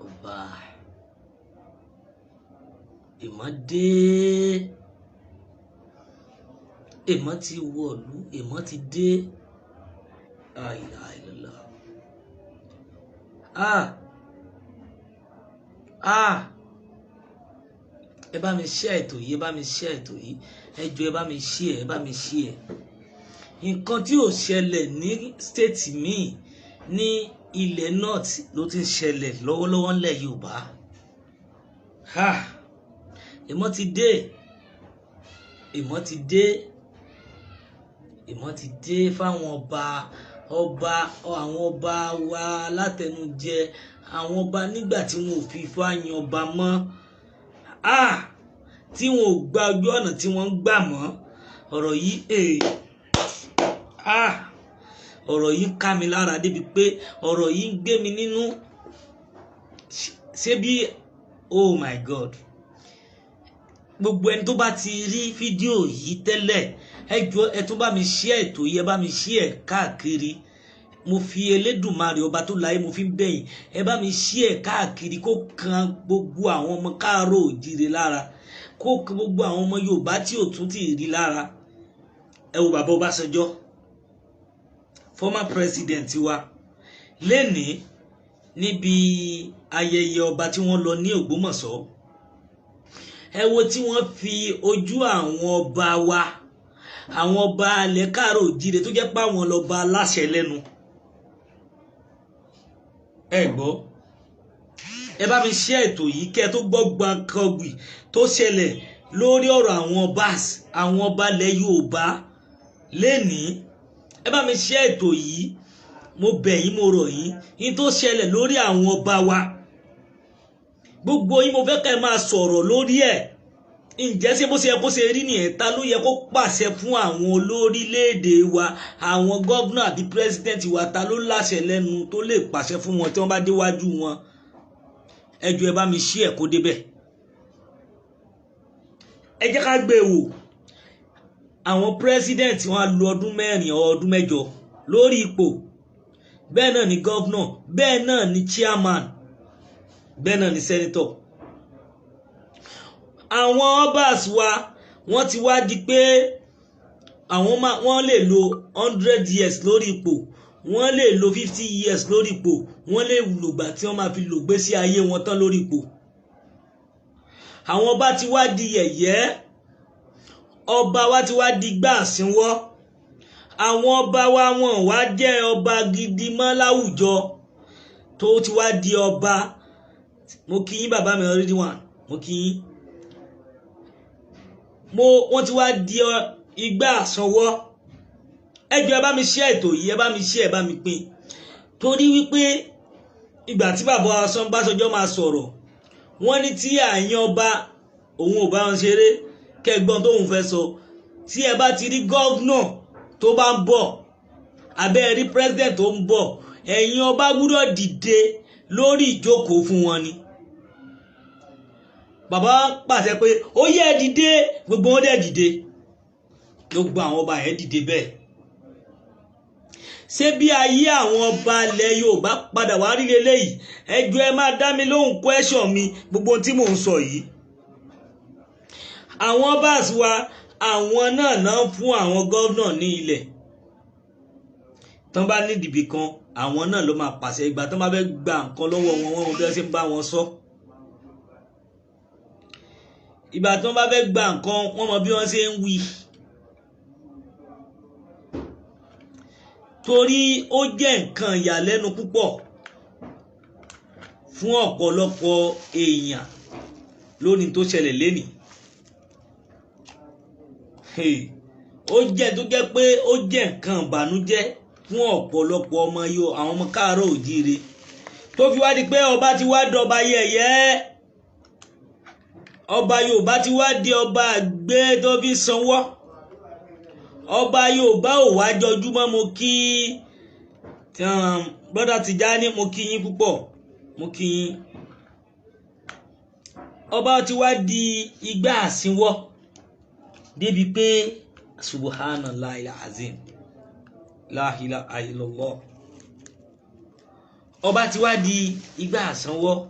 Ọba ìmọ̀ dé, ìmọ̀ ti wọ̀lú, ìmọ̀ ti dé. La ilaha illallah. Ah ah, ẹ bá mi share ètò yìí, ẹ bá mi share ètò yìí, ẹ jọ̀ọ́, ẹ bá mi share, ẹ bá mi share. Nǹkan tí ò ṣẹlẹ̀ ní state míì ní ilẹ̀ north ló ti ń ṣẹlẹ̀ lọ́wọ́lọ́wọ́ ńlẹ̀ Yorùbá. Ha, ìmọ̀ ti dé, ìmọ̀ ti dé, ìmọ̀ ti dé fáwọn ọba ọba àwọn ọba wa látẹnujẹ, àwọn ọba nígbà tí wọn ò fi ifá yan ọba mọ́, ah, tí wọn ò gba ojú ọ̀nà tí wọ́n ń gbà mọ́. Ọ̀rọ̀ yìí, ah, ọ̀rọ̀ yìí ń ká mi lára débi pé ọ̀rọ̀ yìí ń gbé mi nínú. Ṣé bí, oh my God, gbogbo ẹni tó bá ti rí fídíò yìí tẹ́lẹ̀, ẹ jọ̀ọ́, ẹ tún bá mi share ètò yìí, ẹ bá mi share káàkiri. Mo fi Elédùmarè ọba tó láyé, mo fi ń bẹ̀yìn, ẹ bá mi share káàkiri, kó kan gbogbo àwọn ọmọ káàárọ̀ òjìrè lára, kó kan gbogbo àwọn ọmọ Yorùbá tí ò tún ti rí lára. Ẹ wo bàbá Ọbásanjọ́, former president wa, lénìí níbi ayẹyẹ ọba tí wọ́n lọ ní Ògbómọ̀ṣọ́. Ẹ wo tí wọ́n fi ojú àwọn ọba wa, àwọn ọba alẹ́ káàárọ̀ òjìrè tó jẹ́ pé àwọn lọ́ba aláṣẹ lẹ́nu. Ẹ gbọ́, ẹ bá mi share ètò yìí kẹ́ ẹ tó gbọ́ gbàǹkangbì tó ṣẹlẹ̀ lórí ọ̀rọ̀ àwọn bas, àwọn ọba ilẹ̀ Yorùbá lénìí. Ẹ bá mi share ètò yìí, mo bẹ̀ yín, mo rọ̀ yín. Yín tó ṣẹlẹ̀ lórí àwọn ọba wa, gbogbo yín, mo fẹ́ kẹ́ ẹ máa sọ̀rọ̀ lórí ẹ̀. Ǹjẹ́ ṣé bó ṣe yẹ kó ṣe rí nìyẹn? Ta ló yẹ kó pàṣẹ fún àwọn olórílẹ̀‐èdè wa, àwọn governor àbí president wa? Ta ló láṣẹ lẹ́nu tó lè pàṣẹ fún wọn tí wọ́n bá déwájú wọn? Ẹ jọ̀ọ́, ẹ bá mi share ẹ̀ kó débẹ̀. Ẹ jẹ́ ká gbé e wò. Àwọn president, wọn á lo ọdún 4, ọdún 8 lórí ipò. Bẹ́ẹ̀ náà ni governor, bẹ́ẹ̀ náà ni chairman, bẹ́ẹ̀ náà ni senator. Àwọn obas wa, wọ́n ti wá di pé àwọn máa, wọ́n lè lo 100 years lórí ipò, wọ́n lè lo 50 years lórí ipò, wọ́n lè lògbà tí wọ́n máa fi lò gbé sí ayé wọn tán lórí ipò. Àwọn ọba ti wá di yẹ̀yẹ́, ọba wa ti wá di gbàsínwọ́. Àwọn ọba wa, wọn wá jẹ́ ọba gidi mọ́ láwùjọ tó ti wá di ọba. Mo kí yín, bàbá mi already one, mo kí yín. Mo wọ́n ti wá di igbá àsanwọ́. Ẹ jọ̀ọ́, ẹ bá mi share ètò yìí, ẹ bá mi share, ẹ bá mi pín, torí wípé ìgbà tí bàbá Ọbásanjọ́ máa sọ̀rọ̀, wọ́n ní tí àyàn ọba òun ò bá wọn ṣeré kẹgbọ́n tóun fẹ́ sọ. Tí ẹ bá ti rí governor tó bá ń bọ̀, abẹ́ rí president tó ń bọ̀, ẹ̀yin ọba gbúdọ̀ dìde lórí ìjókòó fún wọn ni. Bàbá pàṣẹ pé ó yẹ dìde, gbogbo wọn dẹ̀ dìde, gbogbo àwọn ọba yẹn dìde bẹ́ẹ̀. Ṣé bí ayé àwọn ọba ilẹ̀ Yorùbá padà wá rí leléyìí? Ẹ jọ̀ọ́, ẹ máa dá mi lóhùn question mi, gbogbo ohun tí mò ń sọ yìí. Àwọn obas wa, àwọn náà náà fún àwọn governor ní ilẹ̀ tán bá ní ìdìbì kan, àwọn náà ló máa pàṣẹ. Ìgbà tán bá fẹ́ gba nǹkan lọ́wọ́ wọn, wọ́n bí wọ́n ṣe ń bá wọn sọ. Ìgbà tán bá fẹ́ gba nǹkan, wọ́n mọ bí wọ́n ṣe ń wí. Torí ó jẹ́ nǹkan ìyàlẹ́nu púpọ̀ fún ọ̀pọ̀lọpọ̀ èèyàn lónìí tó ṣẹlẹ̀ lénìí. Ó jẹ́ tó jẹ́ pé ó jẹ́ nǹkan ìbànújẹ́ fún ọ̀pọ̀lọpọ̀ ọmọ yo, àwọn ọmọ káàárọ̀ òjíire, tó fi wá di pé ọba ti wá dọba yẹ̀yẹ́, ọba Yorùbá ti wá di ọba àgbẹ̀ tó fi sanwó. Ọba Yorùbá ò wá jọjúmọ́. Mo kí brother Tijani, mo kí yín púpọ̀, mo kí yín. Ọba ti wá di igbá àsínwọ́. Débi pé subhanallahi alazim, la ilaha illallah, ọba ti wá di igbá àsanwó.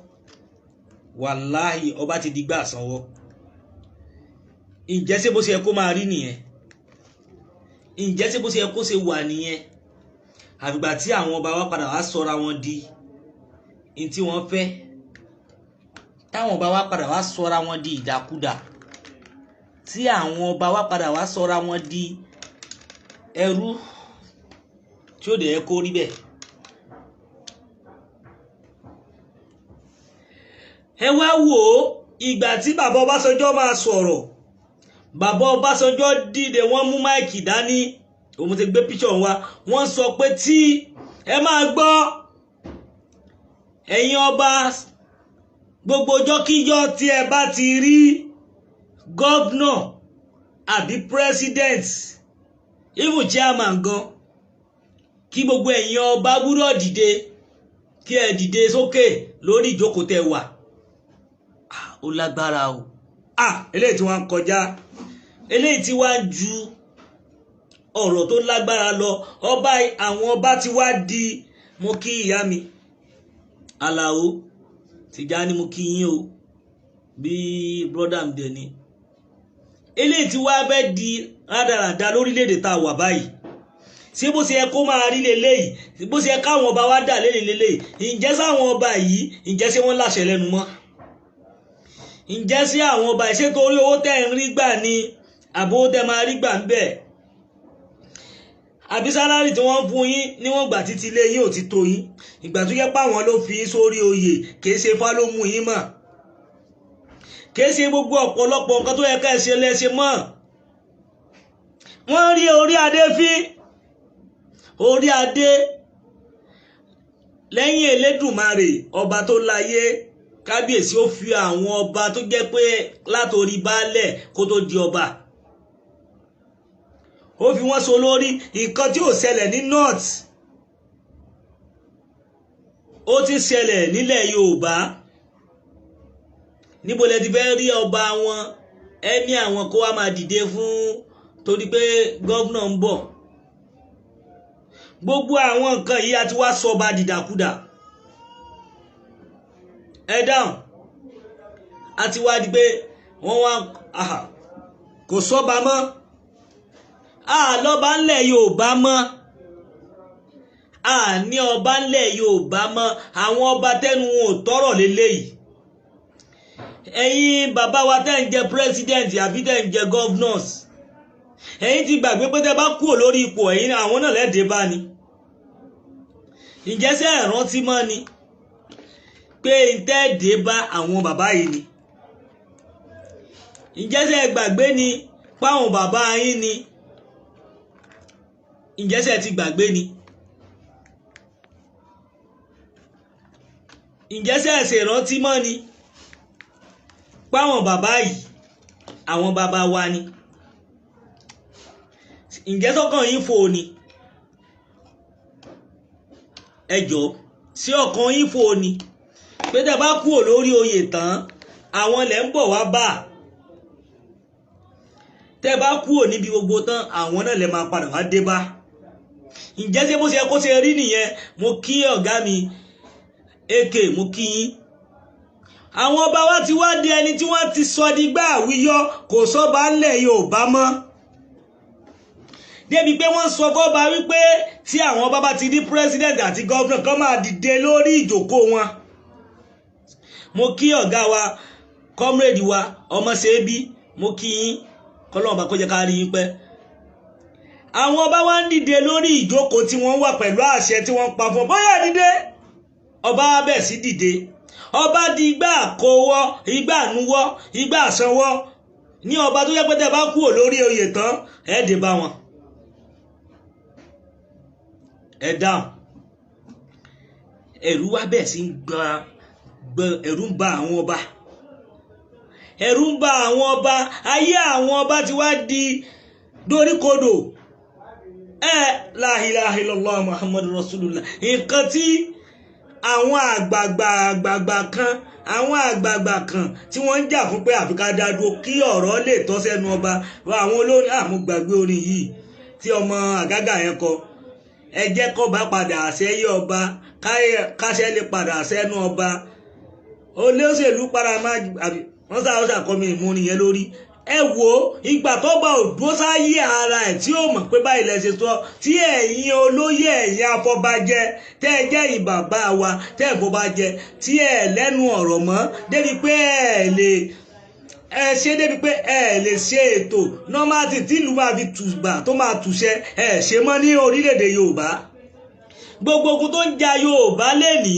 Wàláhì, ọba ti di igbá àsanwó. Ǹjẹ́ ṣé bó ṣe yẹ kó máa rí nìyẹn? Ǹjẹ́ ṣé bó ṣe yẹ kó ṣe wà nìyẹn? Àfìgbà tí àwọn ọba wa padà wá sọra wọn di ní tí wọ́n fẹ́, táwọn ọba wa padà wá sọra wọn di ìdàkudà, tí àwọn ọba wa padà wá sọra wọn di ẹrú tí ó dẹ̀ yẹ kó rí bẹ́ẹ̀. Ẹ wá wò ó, ìgbà tí bàbá Ọbásanjọ́ máa sọ̀rọ̀, bàbá Ọbásanjọ́ dìde, wọ́n mú máìkì dání, òun ti gbé píṣọ̀ wa, wọ́n sọ pé tí ẹ máa gbọ́, ẹ̀yin ọba, gbogbo ọjọ́kíjọ́ tí ẹ bá ti rí gọ́vnọ̀ àbí president, even chairman gan, kí gbogbo ẹ̀yin ọba gbúdọ̀ dìde, kí ẹ dìde sókè lórí ìjókòó tẹ́ wà. Ó lágbára o. Eléyìí tí wọ́n ń kọjá, eléyìí tí wọ́n ń ju ọ̀rọ̀ tó lágbára lọ. Ọba, àwọn ọba ti wá di, mo kí ìyá mi Àlàó Tìjání, mo kí yín o, bí brọ́dà mi dẹ̀ ni. Eléyìí tí wá fẹ́ di rádaràda lórílẹ̀‐èdè tá a wà báyìí. Ṣé bó ṣe yẹ kó máa rí leléyìí? Bó ṣe yẹ káwọn ọba wa dà lélẹ̀ leléyìí? Ǹjẹ́ sáwọn ọba yìí, ǹjẹ́ ṣé wọ́n láṣẹ lẹ́nu mọ́? Ǹjẹ́ sí àwọn ọba yìí, ṣé torí owó tẹ́ ń rí gbà ni, àbó owó tẹ́ máa rí gbà ń bẹ̀, àbí sálárì tí wọ́n ń fún yín níwọ̀n ìgbà títí ilé yín ò ti tó yín, ìgbà tó yẹ pé àwọn ló fi yín sórí oyè, kìí ṣe fá ló mú yín mọ̀, kìí ṣe gbogbo ọ̀pọ̀lọpọ̀ nǹkan tó yẹ ká ẹ ṣe lẹ́ṣe mọ́. Wọ́n rí orí adé fín, orí adé lẹ́yìn Elédùmarè ọba tó láyé, kábíyèsí ó fi àwọn ọba tó jẹ́ pé látòrí baálẹ̀ kó tó di ọba, ó fi wọ́n so lórí. Nǹkan tí ò ṣẹlẹ̀ ní north, ó ti ṣẹlẹ̀ nílẹ̀ Yorùbá. Níbo lẹ ti fẹ́ rí ọba wọn, ẹni àwọn kó wá máa dìde fún torí pé gọ́vnà ń bọ̀? Gbogbo àwọn nǹkan yìí a ti wá sọba dìdàkudà. Ẹ dáhùn, a ti wá di pé wọ́n wá kò sọ́ba mọ́, àlọ́ba ńlẹ̀ Yorùbá mọ́, àní ọba ńlẹ̀ Yorùbá mọ́. Àwọn ọba tẹnu wọn ò tọrọ lélẹ́yìí. Ẹ̀yin bàbá wa tẹ́ ń jẹ president àbí tẹ́ ń jẹ governors, ẹ̀yin ti gbàgbé pé tẹ́ bá kúrò lórí ipò, ẹ̀yin àwọn náà lẹ́ẹ̀dẹ́ bá ni. Ǹjẹ́ ṣé ẹ rántí mọ́ ni pé ntẹ́ dé bá àwọn bàbá yìí ni? Ǹjẹ́ ṣé ẹ gbàgbé ni páwọn bàbá yín ni? Ǹjẹ́ ṣé ẹ ti gbàgbé ni? Ǹjẹ́ ṣé ẹ ṣèrántí mọ́ ni páwọn bàbá yìí àwọn bàbá wa ni? Ǹjẹ́ sọ́kàn yín fò ni? Ẹ jọ̀ọ́, sí ọkàn yín fò ni pé tẹ́ bá kúrò lórí oyè tán, àwọn lẹ̀ ń bọ̀ wá bá? Tẹ́ bá kúrò níbi gbogbo tán, àwọn náà lè máa padà wá dé bá. Ǹjẹ́ ṣé bó ṣe kó ṣe rí nìyẹn? Mo kí ọ̀gá mi AK, mo kí yín. Àwọn ọba wa ti wá di ẹni tí wọ́n ti sọ di gbá àwíyọ́, kò sọ́ba ńlẹ̀ Yorùbá mọ́, débi pé wọ́n sọ fọ́ba wípé tí àwọn ọba bá ti di president àti governor, kan máa dìde lórí ìjókòó wọn. Mo kí ọ̀gá wa, comrade wa, ọmọṣẹ́bí, mo kí yín, kọ́lọ́run bá kó jẹ́ ká rí yín pẹ́. Àwọn ọba wa ń dìde lórí ìjókòó tí wọ́n wà pẹ̀lú àṣẹ tí wọ́n pa fún ọ, bóyá dìde, ọba bẹ̀ sí dìde. Ọba di igbá àkówọ́, igbá ànúwọ́, igbá àsanwọ́ ní ọba tó jẹ́ pé tẹ́ bá kúrò lórí oyè tán, ẹ̀ dé bá wọn. Ẹ dáhùn. Ẹ̀rù wá bẹ̀ sí ń gba, ẹ̀rù ń ba àwọn ọba, ẹ̀rù ń ba àwọn ọba. Ayé àwọn ọba ti wá di doríkodò. Ẹ la ilaha illallah Muhammadu Rasulullah. Nǹkan tí Àwọn àgbààgbà àgbààgbà kan, àwọn àgbààgbà kan tí wọ́n ń jà fún pé àfi ká dá dúró kí ọ̀rọ̀ lè tọ́ sẹ́nu ọba. Àwọn olórin, àmú gbàgbé orin yìí tí ọmọ àgágà yẹn kọ, ẹ jẹ́ kọ́ba padà sẹ́yìn ọba, káṣẹ́ lè padà sẹ́nu ọba. Olóṣèlú padà máa wọ́n sá ọ̀sà kọ́ mi ìmúrin yẹn lórí. Ẹ wo ìgbà tó bá ò dúró sáyé ara ẹ̀ tí ó mọ̀ pé báyìí lẹ ṣe sọ, tí ẹ̀yin olóyè, ẹ̀yin afọbajẹ tẹ́ ẹ jẹ́ ìyìn bàbá wa tẹ́ ẹ fọbajẹ, tí ẹ lẹ́nu ọ̀rọ̀ mọ́ débi pé ẹ lè ẹ ṣe, débi pé ẹ lè ṣe ètò nọ́màtì tí ìlú máa fi tùbà tó máa tùṣẹ, ẹ ṣe mọ́ ní orílẹ̀-èdè Yorùbá. Gbogbo ogun tó ń ja Yorùbá lẹ́nìí,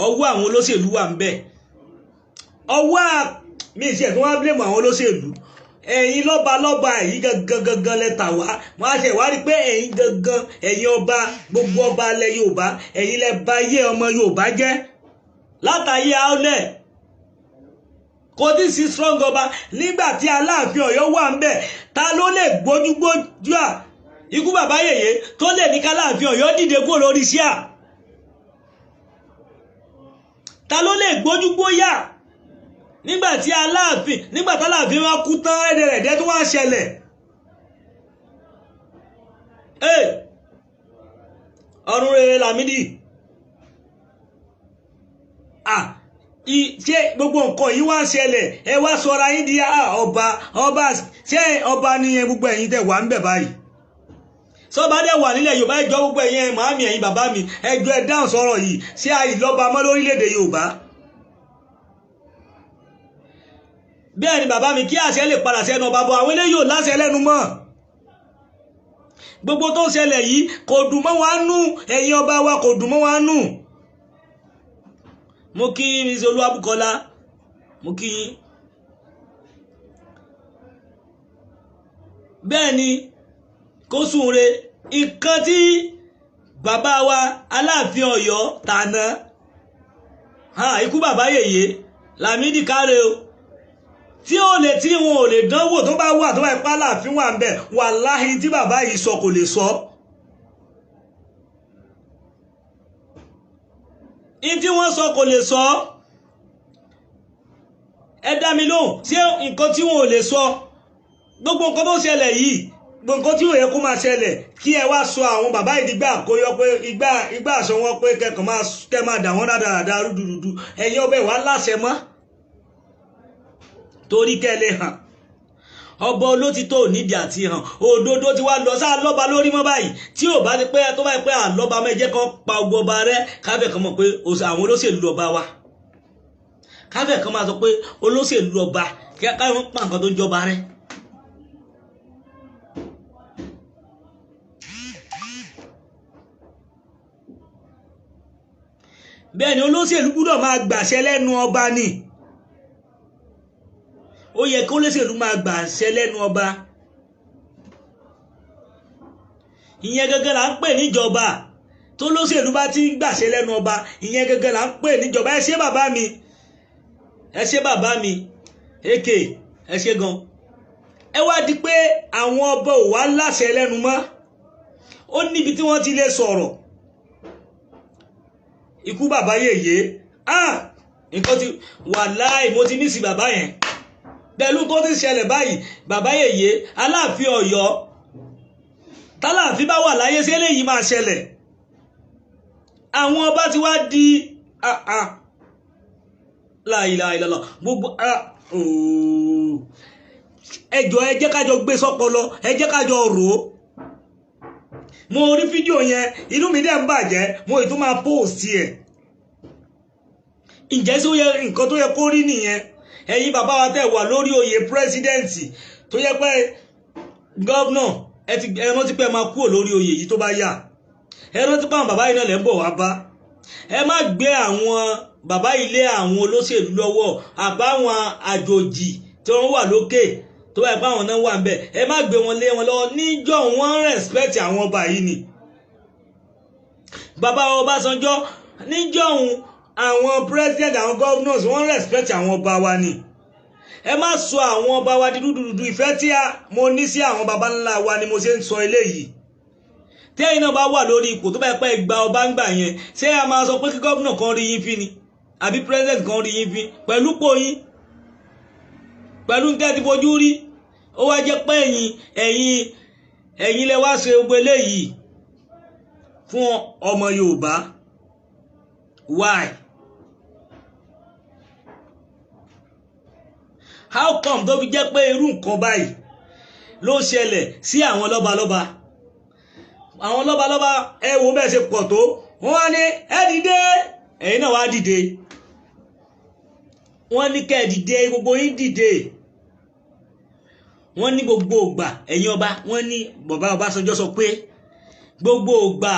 ọwọ́ àwọn olóṣèlú wà ń bẹ̀. Ọwọ́ mi ṣe tí wọ́n blame àwọn olóṣèlú, ẹ̀yin lọ́ba lọ́ba ẹ̀yin gangan gangan lẹ́tà wá. Wọ́n á ṣe ìwádìí pé ẹ̀yin gangan, ẹ̀yin ọba, gbogbo ọba ilẹ̀ Yorùbá, ẹ̀yin lẹ bà ayé ọmọ Yorùbá jẹ́ látàyé àólẹ̀. Kò tí sí strong ọba nígbà tí Aláàfin Ọ̀yọ́ wà ń bẹ̀. Ta ló lè gbójúgbójú à ikú bàbá yèyé tó lè ní káláàfin Ọ̀yọ́ dìde kúrò lórí síà? Ta ló lè gbójúgbóyà nígbà tí Aláàfin, nígbà tí Aláàfin wá kú tán, ẹ̀ẹ́dẹ̀rẹ̀dẹ́ tó wá ṣẹlẹ̀? Ọ̀run rere Lámídì. Ṣé gbogbo nǹkan yìí wá ṣẹlẹ̀, ẹ wá sọra yín di ọba ọba? Ṣé ọba nìyẹn? Gbogbo ẹ̀yin tẹ̀ wà ń bẹ̀ báyìí, sọba dẹ̀ wà nílẹ̀ Yorùbá, ẹjọ́ gbogbo ẹ̀yin màámi, ẹ̀yin bàbá mi, ẹjọ́ ẹ dáhùn sọ̀rọ̀ yìí. Ṣé àìlọ́ba mọ́ lórílẹ̀‐èdè Yorùbá? Bẹ́ẹ̀ ni bàbá mi, kí àṣẹ lè padà sẹ́nu ọba bọ̀. Àwọn eléyìí ò láṣẹ lẹ́nu mọ́. Gbogbo tó ń ṣẹlẹ̀ yìí kò dùn mọ́ wa nú, ẹ̀yin ọba wa, kò dùn mọ́ wa nú. Mo kí Mrs. Olúwabùkọ́lá, mo kí yín. Bẹ́ẹ̀ ni kó súnre nǹkan tí bàbá wa Aláàfin Ọ̀yọ́ tàná, ikú bàbá yèyé Lámídì káre o, tí ó lè tí wọn ò lè dánwò tó bá wà, tó bá ipá láàfin wà ń bẹ̀, wàláhì tí bàbá yìí sọ kò lè sọ. In tí wọ́n sọ kò lè sọ. Ẹ dá mi lóhùn, ṣé nǹkan tí wọn ò lè sọ, gbogbo nǹkan tó ṣẹlẹ̀ yìí, gbogbo nǹkan tí ò yẹ kó máa ṣẹlẹ̀, kí ẹ wá sọ àwọn bàbá ìdígbà kó yọ pé igbá igbá aṣọ wọn pé kẹkàn máa kẹ máa dà wọ́n rádaràda rúdurùdu, ẹ̀yin ọbẹ̀ wà láṣẹ mọ́ torí kẹ́ lè hàn ọba olótìtọ́ onídìí àti hàn òdodo ti wá lọ sáà lọ́ba lórí mọ́ báyìí. Tí ò bá ti pẹ́ tó bá pẹ́ àlọ́ba mẹ́jẹ́ kan pa ogun ọba rẹ, káfẹ́ kan mọ̀ pé àwọn olóṣèlú ọba wa, káfẹ́ kan máa sọ pé olóṣèlú ọba, káwọn pa nǹkan tó ń jọba rẹ. Bẹ́ẹ̀ ni olóṣèlú gbúdọ̀ máa gbàṣẹ lẹ́nu ọba ni. Ó yẹ kí olóṣèlú máa gbàṣẹ lẹ́nu ọba. Ìyẹn gẹ́gẹ́ là ń pè níjọba. Tó lóṣèlú bá ti ń gbàṣẹ lẹ́nu ọba, ìyẹn gẹ́gẹ́ là ń pè níjọba. Ẹ ṣé bàbá mi, ẹ ṣé bàbá mi, èkè ẹ ṣé gan. Ẹ wá di pé àwọn ọba ò wá láṣẹ lẹ́nu mọ́. Ó níbi tí wọ́n ti lè sọ̀rọ̀. Ikú bàbá yèyé, nǹkan ti wàláì, mo ti mísì bàbá yẹn pẹ̀lú tó ti ṣẹlẹ̀ báyìí. Bàbá yèyé Aláàfin Ọ̀yọ́, tálàfin bá wà láyé, sí eléyìí máa ṣẹlẹ̀? Àwọn ọba ti wá di láìláìlọ́lọ́ gbogbo. Ẹjọ́ ẹ jẹ́ kájọ gbé sọ́pọlọ, ẹ jẹ́ kájọ rò ó. Mo rí fídíò yẹn, inú mi dẹ̀ ń bàjẹ́, mo ì tún máa post ẹ̀. Ǹjẹ́ sí ó yẹ nǹkan tó yẹ kó rí nìyẹn? Ẹ̀yin bàbá wa tẹ̀ wà lórí oyè pírẹ́sídẹ́ǹtì, tó yẹ pé gọ́vnà, ẹ rántí pé ẹ máa kúrò lórí oyè yìí tó bá yá. Ẹ rántí pé àwọn bàbá yìí náà lẹ́ ń bọ̀ wá bá. Ẹ má gbé àwọn bàbá ilé àwọn olóṣèlú lọ́wọ́, àbáwọn àjòjì tí wọ́n wà lókè, tó bá yẹ pé àwọn náà wà ń bẹ̀, ẹ má gbé wọn lé wọn lọ́wọ́. Níjọ́ wọ́n respect àwọn ọba yìí ni. Bàbá Ọbásanjọ́ níjọ́ òun, àwọn president, àwọn governors, wọ́n respect àwọn ọba wa ni. Ẹ má sọ àwọn ọba wa di dúdúdúdú. Ìfẹ́ tí mo ní sí àwọn baba ńlá wa ni mo ṣe ń sọ eléyìí. Tẹ́yìn náà bá wà lórí ipò tó bá yẹ pé gba ọba ń gbà yẹn, ṣé a máa sọ pé kí gómìnà kan rí yín fín ni àbí president kan rí yín fín pẹ̀lú pò yín, pẹ̀lú tẹ́ ti fojú rí? Ó wá jẹ́ pé ẹ̀yin lẹ wá ṣe gbogbo eléyìí fún ọmọ Yorùbá. Why? How come tó fi jẹ́ pé irú nǹkan báyìí ló ṣẹlẹ̀ sí àwọn lọ́balọ́ba? Àwọn lọ́balọ́ba, ẹ wo bẹ́ẹ̀ ṣe pọ̀ tó, wọ́n wá ní ẹ dìde, ẹ̀yin náà wá dìde. Wọ́n ní kẹ́ ẹ dìde, gbogbo yín dìde. Wọ́n ní gbogbo ògbà ẹ̀yin ọba, wọ́n ní bàbá Ọbásanjọ́ sọ pé gbogbo ògbà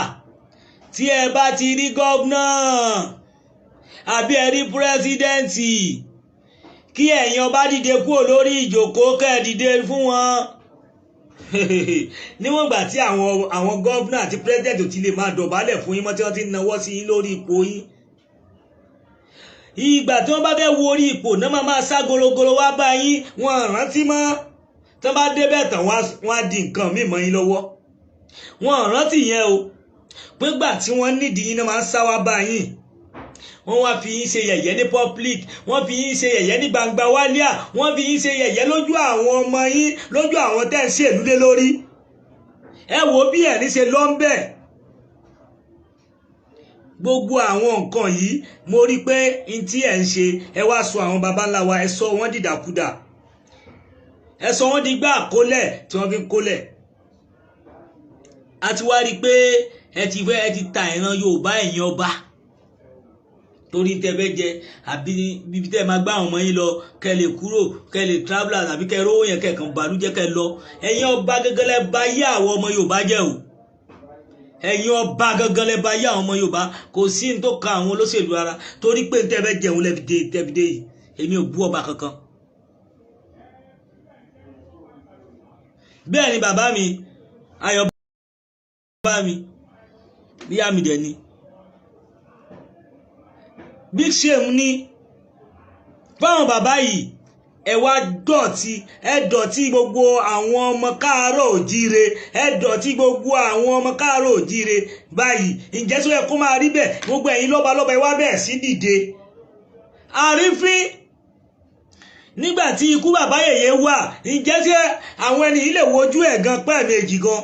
tí ẹ bá ti rí gọ́vnà àbí ẹ rí pírẹ́sídẹ́ǹtì, kí ẹ̀yin ọba dìde kúrò lórí ìjókòó, kẹ́ ẹ dìde fún wọn. Níwọ̀n ìgbà tí àwọn gọ́vnà àti pírẹ́sídẹ̀ǹtì ò ti lè máa dọ̀bálẹ̀ fún yín mọ́, tí wọ́n ti ń nawọ́ sí yín lórí ipò yín, ìgbà tí wọ́n bá fẹ́ wo orí ipò náà máa sá gologolo wá bá yín, wọn rántí mọ́. Tí wọ́n bá débẹ̀ tán, wọ́n á di nǹkan míì mọ́ yín lọ́wọ́. Wọn rántí yẹn o, pégbà tí wọ́n nídìí yín náà máa ń sá wá bá yín. Wọ́n wá fi yín ṣe yẹ̀yẹ́ ní public, wọ́n fi yín ṣe yẹ̀yẹ́ ní gbangba wálíà, wọ́n fi yín ṣe yẹ̀yẹ́ lójú àwọn ọmọ yín, lójú àwọn tẹ́ ń ṣèlú lé lórí. Ẹ wo bí ẹ̀ ní ṣe lọ ń bẹ̀. Gbogbo àwọn nǹkan yìí, mo rí pé n tí ẹ̀ ń ṣe, ẹ wá sọ àwọn baba ńlá wa, ẹ sọ wọ́n dìdàkudà, ẹ sọ wọ́n di gbá àkólẹ̀ tí wọ́n fi ń kólẹ̀. A ti wá rí i pé ẹ ti fẹ́, ẹ ti ta ìran Yorùbá, ẹ̀yin ọba, torí tẹ́ fẹ́ jẹ àbí bíbi tẹ́ máa gbá àwọn ọmọ yín lọ, kẹ́ lè kúrò, kẹ́ lè travelers, àbí kẹ́ rówó yẹn, kẹ́ kàn bàlújẹ́ kẹ́ lọ. Ẹ̀yin ọba gẹ́gẹ́ lẹ bà yé àwọn ọmọ Yorùbá jẹ́ o. Ẹ̀yin ọba gẹ́gẹ́ lẹ bà yé àwọn ọmọ Yorùbá. Kò sí ní tó ka àwọn olóṣèlú ara, torí pé tẹ́ fẹ́ jẹun lẹ́bi dé yìí. Èmi ò bú ọba kankan. Bẹ́ẹ̀ ni bàbá mi Ayọ̀ bá mi bí àmì dẹ̀ ni. Big shame ni fáwọn bàbá yìí. Ẹ wá dọ̀tí, ẹ dọ̀tí gbogbo àwọn ọmọ káàárọ̀ òjíire, ẹ dọ̀tí gbogbo àwọn ọmọ káàárọ̀ òjíire báyìí. Ǹjẹ́ tó yẹ kó máa rí bẹ́ẹ̀? Gbogbo ẹ̀yin lọ́balọ́ba, ẹ wá bẹ́ẹ̀ sí dìde àrífín nígbà tí ikú bàbá yèyé wà. Ǹjẹ́ tí àwọn ẹni yìí lè wojú ẹ̀ gan pẹ́ẹ́mejì gan?